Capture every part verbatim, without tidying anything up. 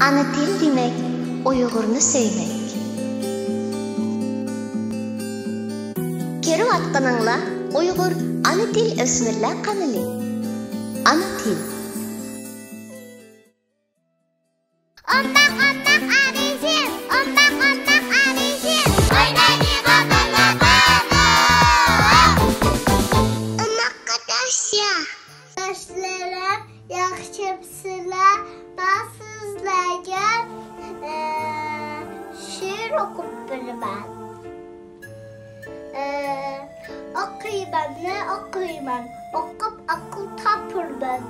ئانا تىل دېمەك، ئۇيغۇرنى سۆيمەك. كۆرۈۋاتقىنىڭلار ئۇيغۇر ئانا تىل ئۆسمۈرلەر قانىلى. ئانا تىل. ئوماق، ئوماق، ئارىشىم، ئوماق، ئوماق، ئارىشىم. ئوينايدىغان بالىلار بارمۇ؟ ئوماق قاتاشيا. ياشلىرىم، ياخشىمسىلەر؟ مەن سىزلەرگە، ئە، شېئىر ئوقۇپ بېرىمەن. ئە، ئوقۇيمەن، مەن ئوقۇيمەن، ئوقۇپ ئەقىل تاپىمەن.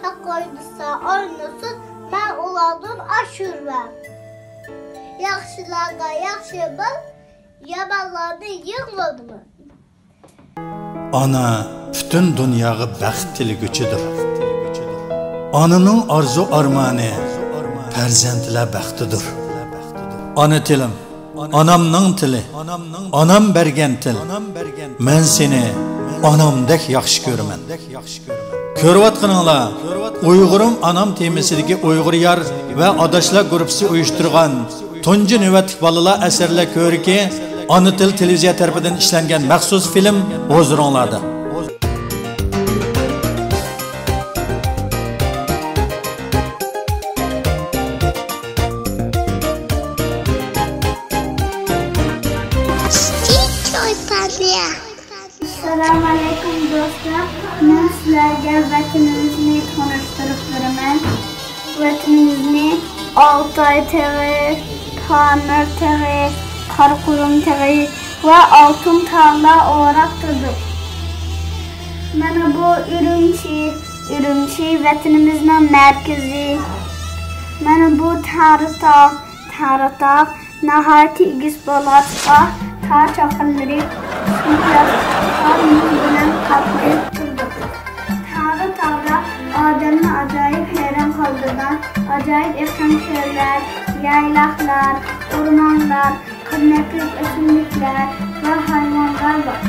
ھەق ئوينىسا ئوينىسۇن، مەن ئۇلاردىن ئاشۇرمەن. ياخشىلارغا ياخشى بول، يامانلارنى يىغلاتما. ئانا پۈتۈن دۇنياغا بەخت تىلىگۈچىدۇر. ئانىنىڭ ئارزۇ-ئارمانى پەرزەنتلەر بەختىدۇر. ئانا تىلىم، ئانامنىڭ تىلى، ئانام بەرگەن تىل. مەن سېنى ئانامدەك ياخشى كۆرىمەن. كۆرۈۋاتقىنىڭلار ئۇيغۇرۇم ئانام تېمىسىدىكى ئۇيغۇر يار ۋە ئاداشلار گۇرۇپپىسى ئۇيۇشتۇرغان تۇنجى نۆۋەتلىك بالىلار ئەسەرلەر كۆرىكى ئانا تىل تېلېۋىزىيە تەرىپىدىن ئىشلەنگەن مەخسۇس فىلىم ھۇزۇرۇڭلاردا. ئەسسالامۇئەلەيكۇم دوستلار، مەن سىلەرگە ۋەتىنىمىزنى تونۇشتۇرۇپ بېرىمەن. ۋەتىنىمىزنى ئالتاي تېغى، پامىر تېغى، قاراقۇرۇم تېغى ۋە ئالتۇن تاغلار ئوراپ تۇرىدۇ. مانا بۇ ئۈرۈمچى، ئۈرۈمچى ۋەتىنىمىزنىڭ مەركىزى. مانا بۇ تەڭرىتاغ، تەڭرىتاغ ناھايىتى ئېگىز بولغاچقا، تاغ چاقىلىرى قار، مۇز بىلەن قاپلىنىپ تۇرىدۇ. تەڭرىتاغدا ئادەمنى ئاجايىپ ھەيران قالدۇرىدىغان ئاجايىپ ئېقىن كۆللەر، يايلاقلار، ئورمانلار، قىممەتلىك ئۆسۈملۈكلەر ۋە ھايۋانلار بار.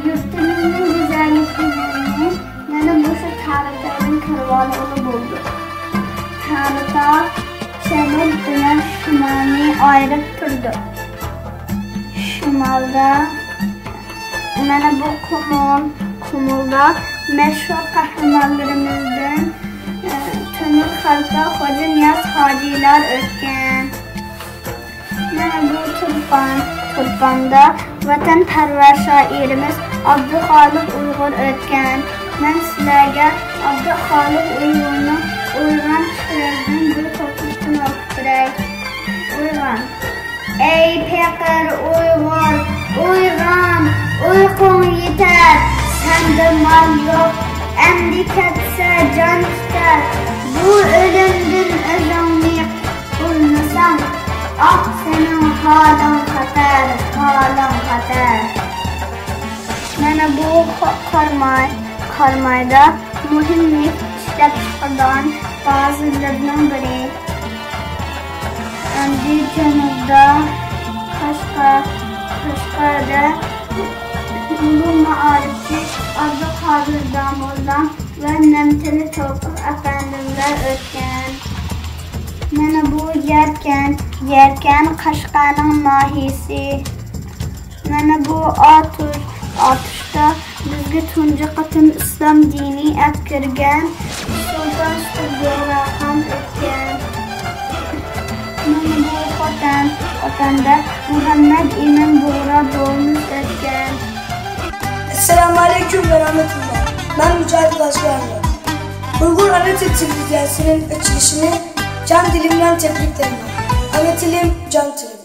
يۇرتىمىزنىڭ گۈزەللىكىنى مانا مۇشۇ تەڭرىتاغدىن كۆرۈۋالغىلى بولىدۇ. تەڭرىتاغ جەنۇب بىلەن شىمالنى ئايرىپ تۇرىدۇ. شىمالدا مانا بۇ قۇمۇل، قۇمۇلدا مەشھۇر قەھرىمانلىرىمىزدىن، ئە، تۆمۈر خەلپە خوجانىياز ھاجىلار ئۆتكەن. مانا بۇ تۇرپان، تۇرپاندا ۋەتەنپەرۋەر شائىرىمىز ئابدۇخالىق ئۇيغۇر ئۆتكەن. مەن سىلەرگە ئابدۇخالىق ئۇيغۇرنىڭ ئۇيغان شېئىرىدىن بىر قوپۇرۇقنى ئوقۇپ بېرەي. ئۇيغان. ئەي پېقىر ئۇيغۇر، ئويغان، ئۇيقۇڭ يېتەر، سەندە مال يوق، ئەمدى كەتسە جان كېتەر، بۇ ئۆلۈمدىن ئۆزۈڭنى قۇتۇلمىساڭ، ئاھ، سېنىڭ ھالىڭ خەتەر، ھالىڭ خەتەر. مانا بۇ قا-، قاراماي، قارامايدا مۇھىم نېفىت ئىشلەپچىقىرىدىغان بازىلىرىنىڭ بىرى. ئەمدى جەنۇبتا قەشقەر، قەشقەردە ئۇلۇغ مائارىپچى ئابدۇقادىر داموللا ۋە نەمتىلى توپۇق ئەپەندىملەر ئۆتكەن. مانا بۇ يەركەنت، يەركەنت قەشقەرنىڭ ناھىيەسى. مانا بۇ ئاتۇش، ئاتۇشتا بىزگە تۇنجى قېتىم ئىسلام دىنى ئەپ كىرگەن سۇلتان سۇپۇر بۇغراخان ئۆتكەن. مانا بۇ خوتەن، خوتەندە مۇھەممەد ئىمىن بۇغرا بوۋىمىز ئۆتكەن. ئەسسالامۇئەلەيكۇم ۋە رەھمەتۇللا. مەن مۇجاھىد غازىئەمىن. ئۇيغۇر ئانا تىل تېلېۋىزىيەسىنىڭ ئېچىلىشىنى جان دىلىمدىن تەبرىكلەيمەن. ئانا تىلىم، جان تىلىم.